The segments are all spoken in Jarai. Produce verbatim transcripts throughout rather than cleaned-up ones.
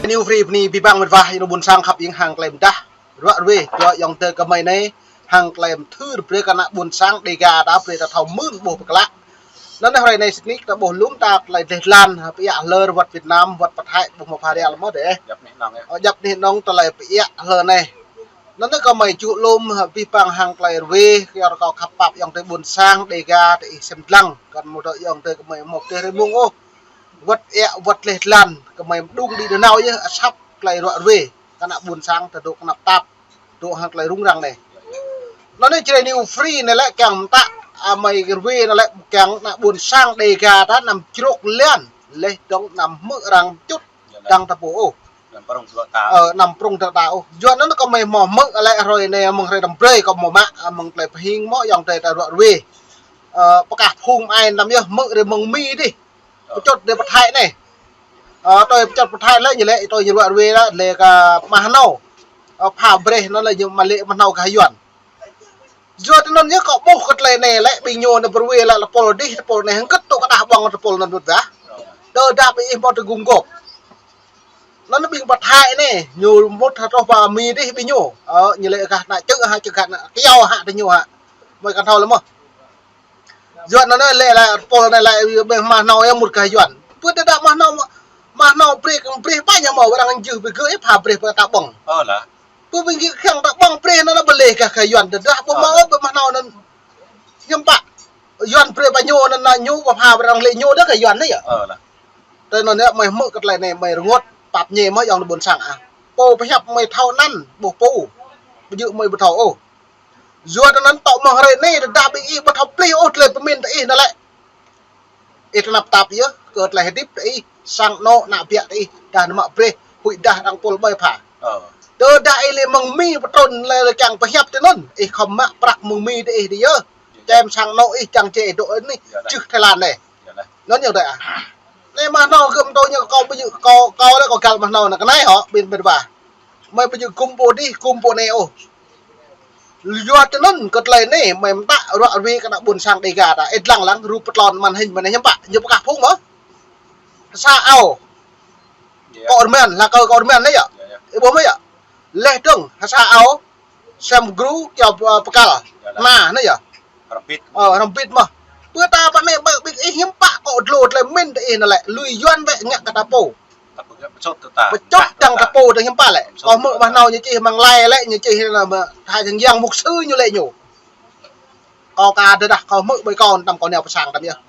Ñu free bơni abih bang mĕt wa, ih ană ƀuôn sang khăp ing hăng tơlơi mơdah. Ruă ruê, dua ayŏng adơi gơmơi anai, hăng tơlơi mơthưr brơi kơ ană ƀuôn sang Dega ta brơi ta thâo mưn ƀuh pơklă. Anŭn anai hrơi anai sĭt nik ta ƀuh lŏm ta tơlơi dleh dlan, pơiă hlơi wơ̆t Việt Nam, wơ̆t pơ Thái, ƀuh mă pha rel mơ̆ dêh. Djăp anih anŏng ơ. Ơ, djăp anih anŏng tơlơi pơiă hlơi anai. Anŭn anai gơmơi čuh lŏm, abih bang hăng tơlơi ruê, kơ rơkâo khăp pap ayŏng adơi ƀuôn sang Dega ta ih sem dlăng, kăn mơ̆ dŏ ayŏng adơi gơmơi mơ̆ tơh rơmung ôh. Wơ̆t iă, wơ̆t dleh dlan, gơmơi mơđung đĭ đơ nao yơh, asăp tơlơi ruă ruê, kơ ană ƀuôn sang ta dŏ kơnăp tap, dŏ hăng tơlơi rŭng răng anai. Anŭn anai Jrai New Free anai lĕ kiăng mơtă, a, mơi ruê anai lĕ kiăng ană ƀuôn sang Dega ta anăm črŏk lian, leh dŏng anăm hmư̆ arăng čut dăng ta pô ôh. Anăm prŏng dŏ ta. Ơ, anăm prŏng dŏ ta ôh. Yua anŭn kơ mơi hmư̆ hmư̆ lĕ hrơi anai mơ̆ng hrơi đăm brơi kơ mơ̆ mă, a, mơ̆ng tơlơi pơhing mơ̆ ayŏng adơi ta ruă ruê. Ơ, pơkah phung ai anăm yơh hmư̆ rê mơ̆ng Mi dih. Pơčut rê pơ Thái anai. Ơ, tui pơčut pơ Thái lĕ ñu lĕ, tui ñu ruă ruê lĕ, lĕ kơ mah nao. Ơ, pha brơi anŭn lĕ ñu mă lĕ mah nao gah Yuan. Yua tơ anŭn yơh kâo ƀuh kơ tơlơi anai lĕ ƀing ñu anai pơruai lĕ tơpul dih, tơpul anai hơget tŭ kơ đah ƀơ̆ng tơpul anŭn mơ̆t dah. Tơdah ƀing ih mơ̆ tơgŭm gŏp. Anŭn ƀing pơ Thái anai, ñu mŭt hơtrŏh pơ Mi dih ƀing ñu. Ơ, ñu lĕ gah ană čư̆ hă, čư̆ gah ană kyâo hă tơ ñu hă. Mơi kăn thâo lĕ mơ̆. Yua anŭn anai lĕ lĕ tơpul anai lĕ ƀing mah nao yơh mŭt gah Yuan. Pơ tơdah mah nao, mah nao brơi kơ brơi pă ñu mơ̆ arăng jưh ƀing gơ̆ yơh pha brơi pơ ta ƀơ̆ng. Ơ lah. Pơ ƀing gơ̆ kiăng ta ƀơ̆ng brơi anŭn anai ƀu lĕ gah gah Yuan tơdah ƀu mơ̆ ôh ƀing mah nao anŭn. Hiư̆m pă. Yuan brơi pơ ñu anŭn anŭn ñu pơpha brơi arăng lĕ ñu dah gah Yuan anai yơh. Ơ lah. Tơ anŭn yơh mơi hmư̆ kơ tơlơi anai mơi rơngot pap ñe mơ̆ ayŏng adơi ƀuôn sang ah. Pô pơhiăp mơi thâo anăn, ƀuh pô. Ƀu djơ̆ mơi ƀu thâo ôh. Yua tơ anŭn tŏ mơ̆ng hrơi anai tơdah ƀing ih ƀu thâo plih ôh tơlơi pơmĭn tơ ih anŭn lĕ. Ih tơnap tap yơh, kơ tơlơi hơdip tơ ih, sang anŏ ană ƀiă tơ ih, dah nao mă brơi, huĭ dah arăng pul ƀơi pha. Ơ. Tơdah ih lĕ mơ̆ng Mi pơtrŭn lĕ lĕ kiăng pơhiăp tơ anŭn, ih khŏm mă prăk mơ̆ng Mi tơ ih dih yơh. Čem sang anŏ ih čang čê dŏ anai, yơh lah. Čư̆ Thái Lan anai. Yơh lah. Anŭn yơh dêh ah. Anai mah nao gơ̆ mơ̆ tơña kâo ƀu djơ̆, kâo, kâo lĕ kâo găl mah nao anai kơ anai hŏ, ƀing ƀing ƀah. Mơi ƀu djơ̆ gŭm pô dih, gŭm pô anai ôh. Yua tơ anŭn kơ tơlơi anai, mơi mơtă ruă ruê kơ ană ƀuôn sang Dega ta. Ih lăng lăng, rup pơtlon màn hình mơ̆ anai hiư̆m pă, ñu pơkah phung mơ̆. Sa ao. Yơh. Kơ rơmen, lah kơ kơ rơmen anai yơh. Yơh, yơh. Ih ƀuh mơ̆ yơh. Leh dơ̆ng, ha sa ao. Sem gru, kiao, ơ, pơkăl. Yơh lah. Nah, anai yơh. Rơbit. Ơ, rơbit mơ̆. Pơ ta pơ anai, ƀing ih hiư̆m pă kơ dlô tơlơi mĭn tơ ih anŭn lĕ. Lui Yuan wĕ ngă kơ ta pô. Pơčut dăng ta pô dơ̆ng hiư̆m pă lĕ. Kâo hmư̆ mah nao ñu čih mơ̆ng lai lĕ, ñu čih anŭn mơ̆ Thái Thăng Yang mục sư ñu lĕ ñu. Kâo ka tơdah kâo hmư̆ ƀơi kâo anăm kâo nao pơ sang anăm yơh.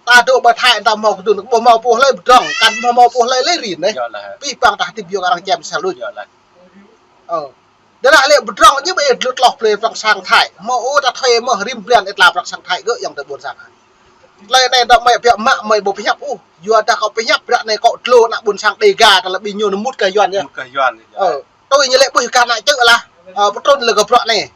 Ta dŏ ƀơi Thái anăm hmâo kơdŭn, ƀu hmâo pô hlơi pơdrŏng, kăn ƀu hmâo pô hlơi lĕ rin anai. Yơh lah. Abih bang ta hơdip yua kơ arăng čem sa luč. Yơh lah. Ơ. Tơdah lĕ pơdrŏng ñu ƀu ih tloh plơi prăk sang Thái. Hmâo ôh ta thuê mơ̆ rĭm blan ih tla prăk sang Thái gơ̆ ayŏng adơi ƀuôn sang. Tơlơi anai tơdah mơi pơhiăp mă mơi ƀu pơhiăp ôh. Yua dah kâo pơhiăp ră anai kơ dlô ană ƀuôn sang Dega ta lĕ ƀing ñu nao mŭt gah Yuan yơh. Mŭt gah Yuan yơh. Ơ, tui ñu lĕ ƀuh kơ ană čư̆ lah. Ơ, pơtrŭn lĕ kơ bruă anai.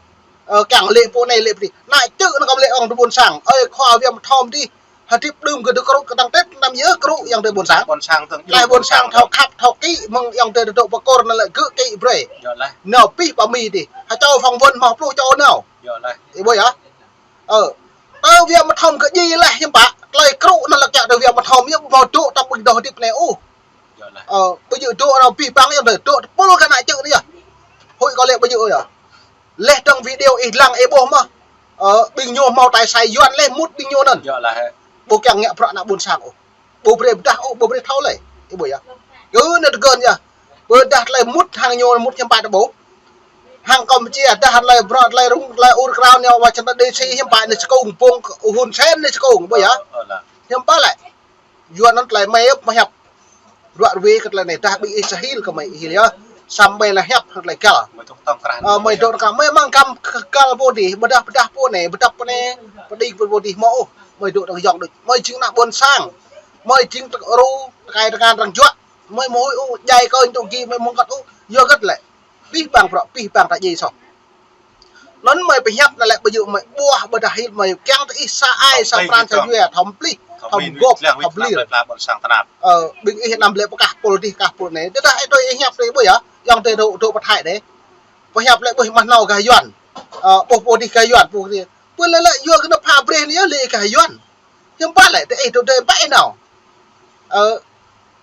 Ơ, kiăng lĕ pô anai lĕ pô dih. Ană čư̆ anŭn kơ lĕ ayŏng adơi ƀuôn sang. Ơi, khua Viêng Bơthom dih. Hơdip đưm kơ dŏ krŭ kơtang têt anăm yơh krŭ ayŏng adơi ƀuôn sang. Ƀuôn sang tơ̆ng. Tơlơi ƀuôn sang thâo khăp, thâo kĭ, mơ̆ng ayŏng adơi dŏ pơkor anŭn lĕ gơ̆ kĭ brơi. Yơh lah. Nao pih pơ Mi dih. Hơčâo phỏng vấn hmâo pluh čô nao. Yơh lah. Ih ƀuh yơh. Ơ. Tơ Viêng Bơthom kơ djai leh hiư̆m pă. Tơlơi krŭ anŭn lĕ kiăng tơ Viêng Bơthom yơh ƀu hmâo dŏ ta ƀing dŏ hơdip anai ôh. Yơh lah. Ơ, ƀu djơ̆ dŏ anŭn abih bang ayŏng adơi dŏ tơpul kơ ană čư̆ anai yơh. Huĭ kâo lĕ ƀu djơ̆ yơh. Leh dơ̆ng video ih lăng ih ƀuh mơ̆. Ơ, ƀing ñu hmâo tai sai Yuan leh mŭt ƀing ñu anŭn. Yơh lah. Ƀu kiăng ngă bruă ană ƀuôn sang ôh. Ƀu brơi pơdah ôh, ƀu brơi thâo leh. Ih ƀuh yơh. Kơ anai tơgơ̆n yơh. Pơdah tơlơi mŭt hăng ñu mŭt hiư̆m pă ta ƀuh. Hăng Kampuchia dah tơlơi bruă tơlơi rŭng tơlơi ur krao ñu wa čăn ta D C hiư̆m pă anai čơkung pung Hun Sen anai čơkung ƀuh yơh. Ơ, ơ lah. Hiư̆m pă lĕ. Yua anŭn tơlơi mơi pơhiăp. Ruă ruê kơ tơlơi anai dah ƀing ih sa hil kơ mơi hil yơh. Samơ̆ mơi lĕ hiăp hăng tơlơi găl. Mơi dŏ tơ̆ng krah. Ơ, mơi dŏ tơ̆ng krah. Mơi mơ̆ng găl pô dih, pơdah pơdah pô anai, pơdah pô anai, pơđĭ pô dih hmâo ôh. Mơi dŏ tơ̆ng yŏng đôč. Mơi jing ană ƀuôn sang. Mơi jing tơ̆ng ru, tơkai tơngan arăng juă. Mơi mơ̆ huĭ ôh, djai kơ ñu tŭ gi mơi mơ̆ng kăt ôh. Yua hơget lĕ. Abih bang bruă, abih bang ta djai soh. Anŭn mơi pơhiăp anŭn lĕ ƀu djơ̆ mơi ƀuah ƀôdah hil mơi kiăng tơ ih sa ai sa pran sa jua thâo plih, thâo gŏp, thâo pơlir. Ơ, ƀing ih anăm lĕ pơkah pul dih kah pul anai. Tơdah ih tui ih hiăp tui ƀuh yơh, ayŏng adơi dŏ dŏ pơ Thái anai. Pơhiăp lĕ ƀuh mah nao gah Yuan. Ơ, ƀuh pô dih gah Yuan, pô dih. Pô lĕ lĕ yua kơ anŭn pha brơi anai yơh lĕ gah Yuan. Hiư̆m pă lĕ, tơ ih dŏ dêh pă ih nao. Ơ,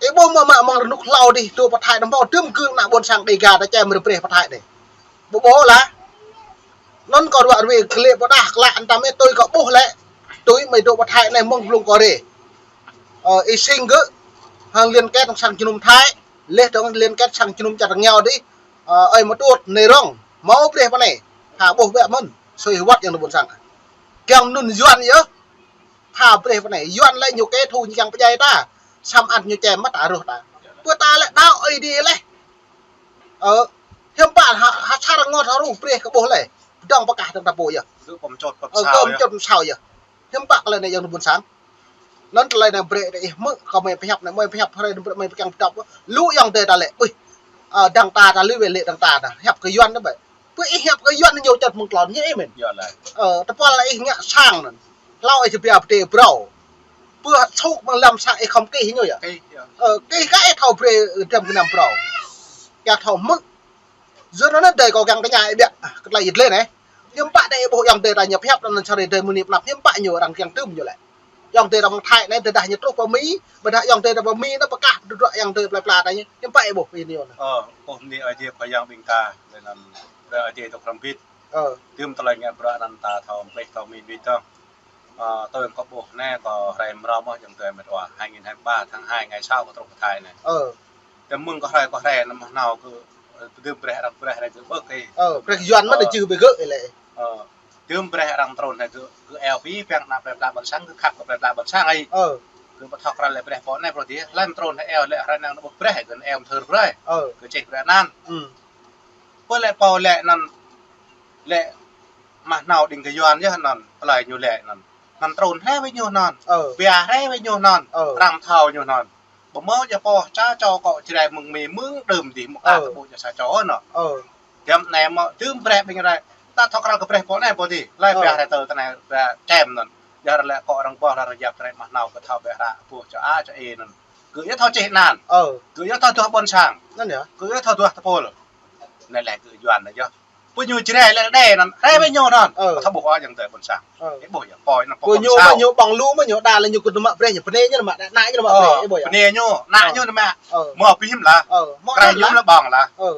Ih ƀuh mơ̆ mă mơ̆ng rơnŭk hlâo dih, tui pơthai đơ̆m pô, tơm gơ̆ ană ƀôn sang Dega ta čem rơbreh pơthai dih. Ƀu ƀuh lah. Anŭn kâo ruă rơwe klĕ pơdah klă anăm tui kâo ƀuh lĕ. Tui mơi tui pơthai anai mơ̆ng blung kâo rê. Ơ, ih sing gơ̆, hăng liên kết sang jơnum Thái, leh dơ̆ng liên kết sang jơnum čar rơngiao dih. Ơ, ơi mă tŭt, anai rŏng, hmâo breh pơ anai. Ha ƀuh biă mơ̆n, sui wăt yang ƀôn sang. Kiăng anŭn Yuan yơh. Ha breh pơ anai, Yuan lĕ ñu kơ thu ñu kiăng pơdjai ta. Samơ̆ ăt ñu čem mă ta rŏh ta. Pơ ta lĕ đaŏ Ơi Adai leh. Ơ, hiư̆m pă ha, ha čar ngot ha ruh breh kơ ƀuh leh. Dơ̆ng pơkah dơ̆ng ta ƀuh yơh. Gơ̆ pơm čôt pơm Ơ, sao gơ̆ yơh. Čôt pơm sao yơh. Hiư̆m pă kơ lĕ anai yang ƀôn sang. Anŭn tơlơi anai breh đe ih mơ̆, kâo mơi pơhiăp anai, mơi pơhiăp hrơi anai breh mơi pơkiăng pơdŏp. Lu yang đe ta lĕ. Ui. Ơ, dang ta ta lu wai lĕ dang ta ta. Hiăp kơ Yuan anai ƀai. Pơ ih hiăp kơ Yuan ñu čŏt mơ̆ng tlôn ñu ih mĭn. Yơh lah. Ơ, tơpul lah ih ngă sang anŭn. Hlâo ih čơbia pơdai brâo. Pơ suk mơ̆ng lăm sang ih khŏm kih ñu yơh. Kih, yơh. Ơ, kih kơ ih thâo breh dram gơnam brâo. Yua thâo mơ̆. Yua anŭn đơi kâo kiăng tơña ih biă, kơ tơlơi ih lĕ anai. Hiư̆m pă đe ih ƀuh yang đe ta ñu pơhiăp anŭn čar đe mơni pơnăp hiư̆m pă ñu arăng kiăng tơm ñu lĕ. Yang đe ta mơ̆ng Thái anai, tơdah ñu truh pơ Mi, ƀôdah yang đe ta pơ Mi anŭn pơkah tơdruă yang đe plơi pla ta ñu. Hiư̆m pă ih ƀuh video anŭn. Ơ, ƀuh anai Ơi Adai kơ yang ƀing ta, lĕ anŭn, Ơi Adai tŭ krăm bit. Ơ. Tơm tơlơi ngă bruă anŭn ta thâo mơ̆ thâo mĭn ƀit dơ̆ng. Ơ, tui kâo ƀuh anai kâo hrơi mrâo mơ̆ yang đe mĕt wa, hai nghìn hai mươi ba tháng hai ngày sau kâo truh pơ Thái anai. Ơ. Tơm mơ̆ng kâo hrơi kâo hrơi anăm hnâo kơ, ơ, tơm breh arăng breh arăng gơ̆ ƀơ̆k ih. Ơ, breh Yuan mơ̆ đe jưh ƀe gơ̆ ih lĕ. Ơ, tơm breh arăng trŭn anai gơ̆, gơ̆ eo pĭ piăng ană plơi pla ƀôn sang, gơ̆ khăp kơ plơi pla ƀôn sang ih. Ơ. Gơ̆ pơthâo krăn lĕ breh pô anai pô dih, lăm trŭn anai eo lĕ hrơi anai anăm ƀuh breh, gơ̆ eo mơthơr breh. Ơ. Gơ̆ čih breh anăn. Ư. Pơ lĕ pô lĕ anŭn lĕ mă hnâo đing kơ Yuan yơh anŭn, plơi ñu lĕ anŭn. Anŭn trŭn hrơi wai ñu anŭn. Ơ. Pia hrơi wai ñu anŭn. Ơ. Arăng thâo ñu anŭn. Ƀu mơ̆ yơh pô sa čô kâo Jrai mơ̆ng Mi mơ̆ng đưm dih mơ̆ kah tơƀuh yơh sa čô anŭn. Ơ. Tơm anai mơ̆ tơm breh ƀing rai. Ta thâo krăn kơ breh pô anai pô dih. Lĕ pia hrơi tơ tơ anai pia čem anŭn. Yua lĕ kâo arăng ƀuh lĕ arăng yap Jrai mă hnâo kơ thâo ƀĕ hră ƀuh čô a čô ih anŭn. Gơ̆ yơh thâo čih anăn. Ơ. Gơ̆ yơh thâo duah ƀôn sang. Anŭn yơh. Gơ̆ yơh thâo duah tơpul. Anai lĕ gơ̆ Yuan anai yơh. Pơ ñu Jrai lĕ đe anŭn, hrơi wai ñu anŭn. Ơ. Thâo ƀuh ôh yang đe ƀôn sang. Ơ. Ih ƀuh yơh, pô anŭn pô. Pơ ñu ƀu ñu ƀơ̆ng lu mơ̆ ñu đa lĕ ñu kơ tơmă breh ñu, bơnê ñu mă, đa ană ñu mă breh, ih ƀuh yơh. Bơnê ñu, ană ñu mă. Ơ. Mơ̆ pĭ hiư̆m lah. Ơ. Krah ñu lah ƀơ̆ng lah. Ơ.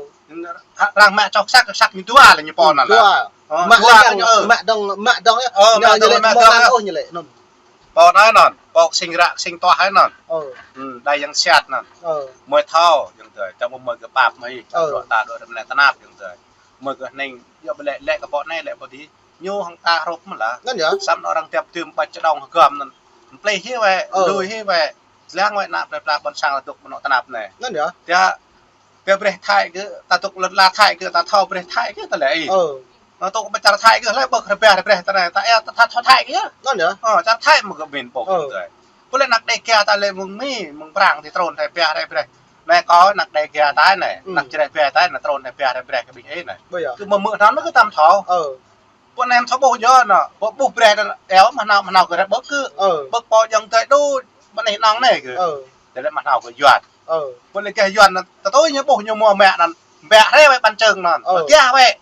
Arăng mă čŏk săk, săk ñu dua lĕ ñu pô anŭn lah. Dua. Ơ, mă dua dơ̆ng, ñu, ơ. Mă dơ̆ng, mă dơ̆ng yơh. Ơ, mă dơ̆ng, mă dơ̆ng yơh. Ôh ñu lĕ anŭn. Pô anai anŭn, pô sing ră, sing tuah anŭn. Ơ. Ư, đa yang siat anŭn. Ơ. Mơi thâo, yang đe, čang mơi kơ pap mơi, ơ, đuaĭ ta đuaĭ rơm anai tơnap yang đe. Mơi kơ hning, yua ƀu lĕ, lĕ kơ pô anai, lĕ pô dih. Ñu hăng ta hrup mơ̆ lah. Anŭn yơh. Samơ̆ anŭn arăng tiap tơm ƀač čơđong hơgăm anŭn. Plei hĭ wai, ơ, lui hĭ wai. Lăng wai ană plơi pla ƀôn sang ta dŏ mơnŏ tơnap anai. Anŭn yơh. Tia, tia breh Thái gơ̆, ta dŏ lŏn la Thái gơ̆, ta thâo breh Thái gơ̆ ta lĕ ih. Ơ. Anŭn tŏ ƀač čar Thái gơ̆, lĕ ƀơ̆k rơbeh breh ta anai, ta eo ta thâo Thái gơ̆. Anŭn yơh. Ơ, čar Thái mơ̆ gơ̆ min ƀuh. Ơ. Pô lĕ ană Dega ta lĕ mơ̆ng Mi, mơ̆ng Prang ti trŭn anai pia hrơi breh. Anai kâo ană Dega ta anai, ơ, ană Jrai pia ta anai trŭn anai pia hrơi breh kơ ƀing ih anai. Ƀu yơh. Kơ mơ̆ mơ̆ anŭn mơ̆ gơ̆ tam thâo. Ơ. Pô anai thâo ƀuh yơh anŭn, ƀuh, ƀuh breh anŭn, eo mă hnâo, mă hnâo kơ hrơi ƀơ̆k gơ̆. Ơ. Ƀơ̆k pô yang đe đu, ƀơ̆ng ih anŏng anai gơ̆. Ơ. Tơlơi mă hnâo kơ Yuan. Ơ. Pô lĕ gah Yuan anŭn, tơtui ñu ƀuh ñu mơ̆ mă anŭn, ƀĕ hrơi wai păn čơ̆ng anŭn. Ơ. Gah wai.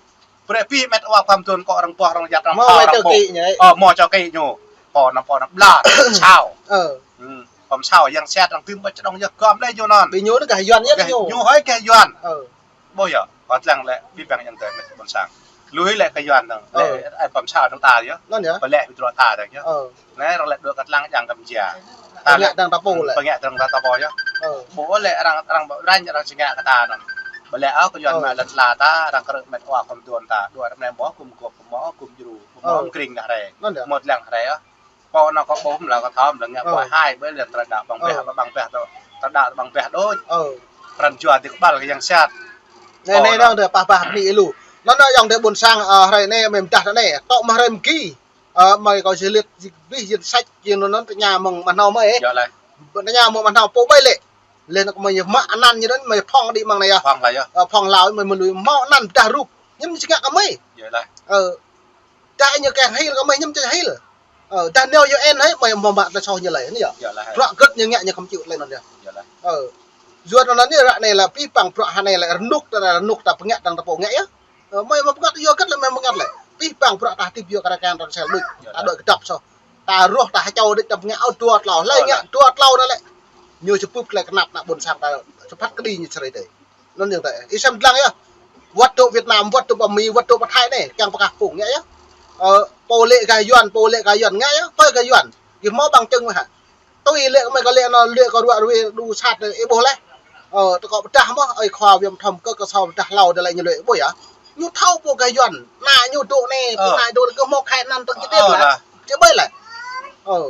Breh pĭ mĕt wa khua mơduôn kâo arăng ƀuh arăng yăt arăng thâo arăng ƀuh. Mơ̆ čô kĭ ñu. Ơ, mơ̆ čô kĭ ñu. Pô anŭn pô anŭn blah, sao. Ơ. Ư, pô sao yang siat arăng tơm ƀač čơđong yơh gơ̆m lĕ ñu anŭn. Ƀing ñu anŭn gah Yuan yơh gah ñu. Ñu hơi gah Yuan. Ơ. Ƀuh yơh, kâo lăng lĕ, pĭ piăng yang đe mĕt ƀôn sang. Lui lĕ kơ Yuan dơ̆ng, lĕ, ơ, ai pơm sao dơ̆ng ta yơh. Anŭn yơh. Pơlĕ ƀu truă ta dơ̆ng yơh. Ơ. Anai arăng lĕ đuaĭ kơ lăng yang kơ mơjia. Ta lĕ pơngă dơ̆ng ta pô lĕ. Pơngă dơ̆ng ta pô yơh. Ơ. Ƀuh lĕ arăng, arăng ƀu ranh arăng sing ngă kơ ta anŭn. Pơlĕ ôh kơ Yuan mă lŏn la ta, arăng krư̆ mĕt wa khua mơduôn ta. Đuaĭ ră anai mơ̆ kơm gŏp mơ̆ kơm djru. Ơ. Mơ̆ kơm kring anai hrơi. Anŭn yơh. Mơ̆ lăng hrơi ôh. Pô anŭn kâo ƀuh mơ̆ lah kâo thâo mơ̆ lah ngă pô hai ƀơi lĕ tơlơi đaŏ ƀơ̆ng ƀeh, ƀơ̆ng ƀeh tơ, tơlơi đaŏ ƀơ̆ng ƀeh đôč. Ơ. Pran jua dih kơƀal kơ yang siat. Anai, anai, anŭn dih pah pah bơni ih lu. Anŭn, anŭn yang đe ƀôn sang, ơ, hrơi anai mơi pơdah anai. Tŏ mơ̆ hrơi mơgi. Ơ, mơi kâo čih lĕ, čih bih jing săč, jing anŭn anŭn tơña mơ̆ng mă hnâo mơi. Yơh lah. Tơña mơ̆ng mă hnâo pô ƀai lĕ. Lĕ anŭn kơ mơi mă anăn ñu anŭn mơi phŏng đĭ mơ̆ng anai yơh. Phŏng lah yơh. Ơ, phŏng hlâo mơi mơ̆ lui mă anăn pơdah rup. Ñu mơ̆ či ngă kơ mơi. Yơh lah. Ơ. Dah ñu kiăng hil kơ mơi ñu mơ̆ či hil. Ơ, dah nao U N hơi, mơi mơ̆ mă tơlơi soh ñu lĕ, anai yơh. Yơh lah. Bruă gơ̆t ñu ngă ñu khŏm čut lĕ anŭn yơh. Yơh lah. Ơ. Yua anŭn anai ră anai lah pĭ păng bruă hơnai lah rơnŭk ta, rơnŭk ta pơngă dơ̆ng ta pô ngă yơh. Ơ, mơi mơ̆ pơngă yua gơ̆t lĕ mơi pơngă lĕ. Pĭ păng bruă ta hơdip yua kar kaăng ta sel đôč. Yơh lah. Ta đuaĭ kơdŏp soh. Ta rŏh ta hơčâo đôč ta pơngă ôh dua tlâo. Lĕ ngă dua tlâo anŭn lĕ. Ñu či bưp tơlơi kơnăp ană ƀôn sang ta, či phat kơđi ñu čơrơi tơi. Anŭn yơh tơi. Ih sem dlăng yơh. Wơ̆t dŏ Việt Nam, wơ̆t dŏ pơ Mi, wơ̆t dŏ pơ Thái anai, kiăng pơkah phung ngă yơh. Ơ, pô lĕ gah Yuan, pô lĕ gah Yuan ngă yơh, pơ gah Yuan. Gih hmâo bằng chứng mơ̆ hă? Tui lĕ kơ mơi kơ lĕ anŭn lĕ kơ ruă ruê đu sat anai, ih ƀuh lĕ. Ơ, tơ kâo pơdah mơ̆, ơi khua Viêm Thom kơ kơ sô pơdah hlâo đa lĕ ñu lĕ ƀuh yơh. Ñu thâo pô gah Yuan, ană ñu dŏ anai, pô ană dŏ anai kơ hmâo khai anăn tơ̆ng či tĭt lah. Či ƀai lah. Ơ.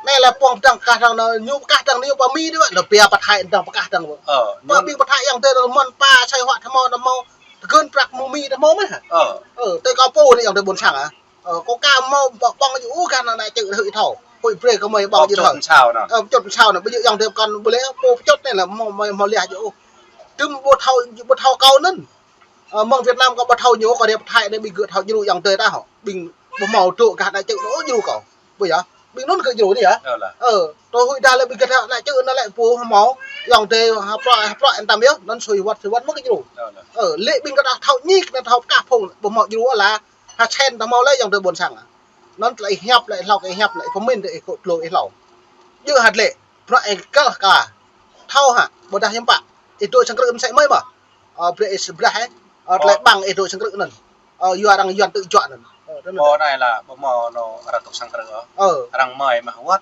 Anai lah pô pơdah kah dăng anŭn, ñu pơkah dăng ñu pơ Mi đôč, anŭn pia pơ Thái dăng pơkah dăng. Ơ, pơ ƀing pơ Thái yơh tơ mơ̆n pa sai huă tơmâo tơmâo, tơgơ̆n prăk mơ̆ng Mi tơmâo mơ̆n hă? Ơ. Ơ, tơ kâo pô anai yơh tơ ƀôn sang ah. Ơ, kâo ka hmâo ƀơ̆ng, ƀơ̆ng yơh ôh, gah ană čư̆ hrơi thâo. Hơi brơi kơ mơi ƀơ̆ng yơh thâo. Pơčut mơsao anŭn. Ơ, pơčut mơsao anŭn, ƀu djơ̆ yơh tơ kăn ƀu lĕ, pô pơčut anai lah hmâo mơi hmâo liah yơh ôh. Tơm ƀu thâo, ƀu thâo kâo anŭn. Ơ, mơ̆ng Việt Nam kâo ƀu thâo ñu, kâo rai pơ Thái anai ƀing gơ̆ thâo djru yơh tơ ta hŏ. Ƀing ƀu hmâo dŏ gah ană čư̆ anŭn djru kâo. Ƀu yơh. Ƀing anŭn gơ̆ djru anai yơh. Ơ, tơ hơi đa lĕ ƀing gơ̆ thâo ană čư̆ anŭn lĕ pô hmâo yơh tơ hơprăk, hơprăk anăm yơh, anŭn sui wơ̆t, sui wơ̆t mơ̆ gơ̆ djru. Ơ, lĕ ƀing gơ̆ thâo ñik anŭn thâo pơkah phung, ƀu hmâo djru lah. Ha sen tơmâo lĕ yơh tơ ƀôn sang. Anŭn tơlơi ih hiăp lĕ, hlâo kơ ih hiăp lĕ, ih pơmĭn tơ ih kơ tlô ih hlâo. Djơ̆ hă lĕ, bruă ih kăl kơ. Thâo hă, ƀôdah hiư̆m pă. Ih dŏ sang krư̆ mơsĕ mơi mơ̆. Ơ, brơi ih sơbrah ih. Ơ, tơlơi ƀăng ih dŏ sang krư̆ anŭn. Ơ, yua arăng Yuan tŭ juă anŭn. Ơ, anŭn. Ƀu anai lah, ƀu hmâo anŭn arăng dŏ sang krư̆ ôh. Ơ. Arăng mơi mă wơ̆t.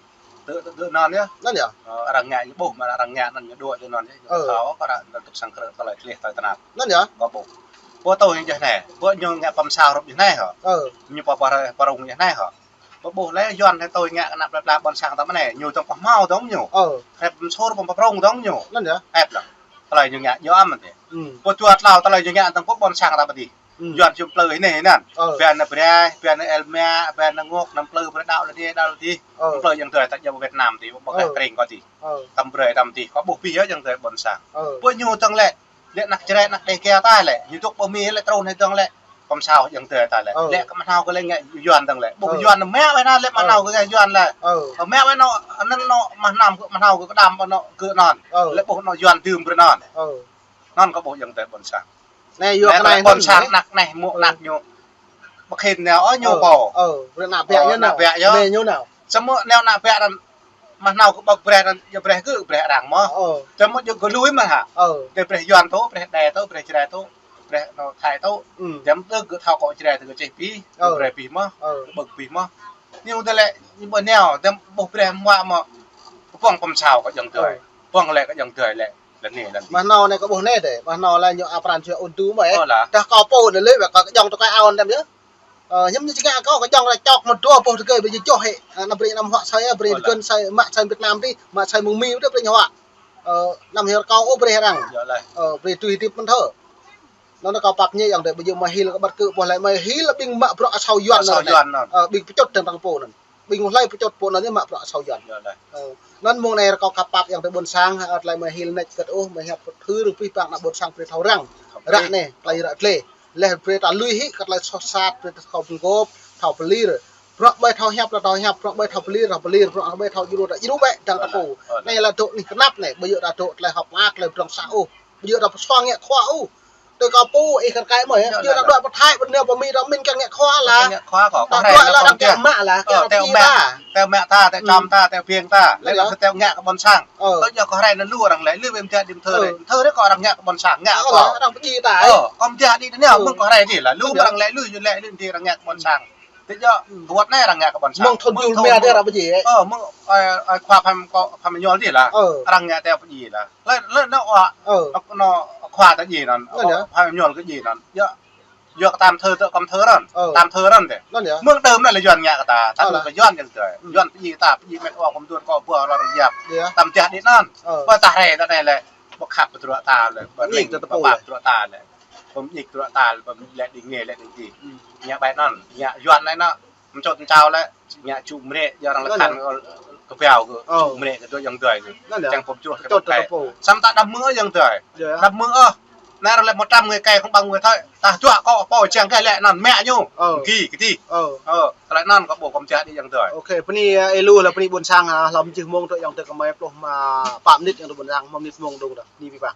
Tŭ, tŭ, tŭ anŭn yơh. Anŭn yơh. Ơ, arăng ngă ñu ƀuh mơ̆ arăng ngă anŭn ñu dŏ tui anŭn yơh. Ơ. Thâo kơ arăng dŏ sang krư̆ tơlơi klih tơlơi tơnap. Anŭn yơh. Kâo ƀuh. Ƀu tui ñu jeh anai. Ƀu ñu ngă pơmsao hrup jeh anai hŏ. Ơ. Ñu pơ, pơ, pơrŭng jeh anai hŏ. Pơƀuh lĕ Yuan hĕ tui ngă kơ ană plơi pla ƀôn sang ta mơ̆n anai, ñu tơ̆ng pơhmâo dơ̆ng ñu. Ơ. Hĕp mơsur pơm pơprŏng dơ̆ng ñu. Anŭn yơh. Hĕp lah. Tơlơi ñu ngă djơ̆ mơ̆n tơ. Ơ. Pơčut hlâo tơlơi ñu ngă tơ̆ng pơ ƀôn sang ta pơ dih. Ơ. Yuan či plư hĭ anai hĭ anŭn. Ơ. Ƀiă ană Brah, ƀiă ană Elmia, ƀiă ană Ngŏk, anăm plư brơi đaŏ lĕ dih, đaŏ lĕ dih. Ơ. Plư yơh tơ ta djơ̆ Việt Nam tơ, ƀu kah kreng kơ tơ. Ơ. Tăm brơi tăm tơ, kâo ƀuh pih yơh yơh tơ ƀôn sang. Ơ. Pơ ñu tơ̆ng lĕ, lĕ ană Jrai, ană Đêga ta lĕ, ñu dŏ pơ Mi lĕ trŭn hĭ dơ̆ng lĕ. Pơmsao yơh tơ ta lĕ. Ơ. Lĕ kơ mơhnâo kơ lĕ ngă Yuan dơ̆ng lĕ. Ƀu Yuan mă wai anŭn lĕ mơhnâo kơ Yuan lĕ. Ơ. Mă wai anŭn, anŭn anŭn mơhnam kơ mơhnâo kơ kơđam anŭn kơ anŭn. Ơ. Lĕ ƀuh anŭn Yuan dưm brơi anŭn. Ơ. Anŭn kâo ƀuh yơh tơ ƀôn sang. Anai yua kơ anai ƀôn sang ană anai mơ̆ ană ñu. Ƀu khĭn nao ôh ñu pô. Ơ, brơi ană ƀiă ñu nao. Ană ƀiă yơh. Anai ñu nao. Samơ̆ nao ană ƀiă anŭn mơhnâo kơ ƀơ̆ng brơi anŭn, yua brơi gơ̆ brơi arăng mơ̆. Ơ. Samơ̆ yua gơ̆ lui mơ̆ hă. Ơ. Tơ brơi Yuan tŭ, brơi Đê tŭ, brơi Jrai tŭ, brơi anŭn Thái tŭ. Ơ. Tơm tơ gơ̆ thâo kơ Jrai tơ gơ̆ čih pih, ơ, brơi pih mơ̆. Ơ. Ƀơ̆ng pih mơ̆. Ñu tơ lĕ, ñu ƀu nao, tơm ƀuh brơi mơ̆ mơ̆. Kơ ƀơ̆ng pơmsao kơ yơh tơ. Ơ. Ƀơ̆ng lĕ kơ yơh tơ lĕ. Lĕ anai, lĕ anai. Mơhnâo anai kâo ƀuh anai tơ, mơhnâo lah ñu apran jua untu mơ̆. Ơ lah. Tah kâo pô anai lĕ, kâo kơjŏng tơ kâo ao anŭn tơm yơh. Ơ, hiư̆m ñu či ngă kâo kơjŏng lah čŏk mơ̆ dua boh tơgơi ƀu djơ̆ hĭ. Ơ, anăm brơi anăm huă asơi, brơi tơgơ̆n asơi, mă asơi Việt Nam tơ, mă asơi mơ̆ng Mi tơ brơi ñu huă. Ơ, anăm hil kâo ôh brơi arăng. Ơ, brơi tui hơdip mơ̆n thơ. Anŭn kâo pap ñĕ yơh tơ ƀu djơ̆ mơi hil kơ ƀăt kơ boh lĕ mơi hil ƀing mă bruă asâo Yuan anŭn. Asâo Yuan anŭn. Ơ, ƀing pơčut tơ̆ng tơ̆ng pô anŭn. Ƀing hlơi pơčut pô anŭn yơh mă bruă asâo Yuan. Ơ, anŭn mơ̆ng anai kâo ka pap yơh tơ ƀôn sang, ơ, tơlơi mơi hil anai kơ ôh, mơi hiăp pơthưr pih păng ană ƀôn sang brơi thâo răng. Ră anai, tơlơi ră gleh. Lĕ brơi ta lui hĭ kơ tơlơi soh sat, brơi ta thâo pơngop, thâo pơlir. Bruă ƀai thâo hiăp lah thâo hiăp, bruă ƀai thâo pơlir, thâo pơlir, bruă ƀai thâo djru, ta djru bĕ, dăng ta pô. Anai lah dŏ anih kơnăp anai, ƀu djơ̆ ta dŏ tơlơi hơ̆k mơak, tơlơi pơdrŏng sah ôh. Ƀu djơ̆ ta pơsuang ngă khua ôh. Tơ kâo pô ih kar kaĭ mơi, ƀu djơ̆ ta dŏ pơ Thái, pơ Nao, pơ Mi, ta mĭn kiăng ngă khua lah. Ngă khua kâo, ta dŏ lah arăng kiăng mă lah, kiăng arăng pơjing ta. Tơ mă ta, tơ čăm ta, tơ ping ta. Lĕ ta tơ ngă kơ ƀôn sang. Ơ. Tơ djơ̆ kâo rai anŭn lu arăng lĕ, lu ƀing mơ̆ tơ̆ đĭ mơ̆ tơ̆ ră kâo arăng ngă kơ ƀôn sang, ngă kâo. Arăng pơjing ta. Ơ, kâo mơ̆ tơ̆ đĭ anai, mơ̆ng kâo rai anai lah, lu arăng lĕ, lu yơh lĕ, lu anai arăng ngă kơ ƀôn sang. Tơ djơ̆, wơ̆t anai arăng ngă kơ ƀôn sang. Mơ̆ng thun jul mia tơ arăng pơjing. Ơ, mơ̆ng, ơ, ơ, khua pham kâo, pham ñol anai lah. Ơ. Arăng ngă tơ pơjing lah. Lĕ, lĕ anŭn ôh. Ơ. Anŭn khua tơ jing anŭn. Anŭn yơh. Pham ñol kơ jing anŭn. Yơh. Yua kơ tam thơ tơ kăm thơ anŭn. Ơ. Tam thơ anŭn tơ. Anŭn yơh. Mơ̆ng đưm anai lah Yuan ngă kơ ta. Tam thơ kơ Yuan yơh tơ. Yuan pơjing ta, pơjing met wa kơm tuan kâo ƀuh lŏn rơjap. Tam tơ̆ đĭ anŭn. Ơ. Ƀu ta rai tơ anai lĕ. Ƀu khăp pơdruă ta lĕ. Ƀu ning tơ pô ƀap pơdruă ta lĕ. Pơm ñik tơlơi ta, pơm lĕ đĭ ngă lĕ đĭ ti. Ngă ƀai anŭn, ngă Yuan anai anŭn. Mơčot mơčao lĕ, ngă čŭ mrĕ, yua arăng lĕ khan kơ pơhiao kơ čŭ mrĕ kơ dŏ yơh tơi kơ. Čang pơm čuh tơ pô. Samơ̆ ta đăm mơ̆ yơh tơi. Đăm mơ̆ ôh. Anai arăng lĕ một trăm người cày không bằng người thợ. Ta čuă kơ pô čang kơ lĕ anŭn mă ñu. Gih kơ tih. Ơ, tơlơi anŭn kâo ƀuh kơ mơčah đĭ yơh tơi. Ôkê, bơni, ơ, ih lu lah bơni ƀôn sang, ha, hlŏm jih mông tơ yơh tơi kơ mơi pluh mă pă mơnit yơh tơi ƀôn sang, mă mơnit mông dơ̆ng tơ. Bơni pih păng.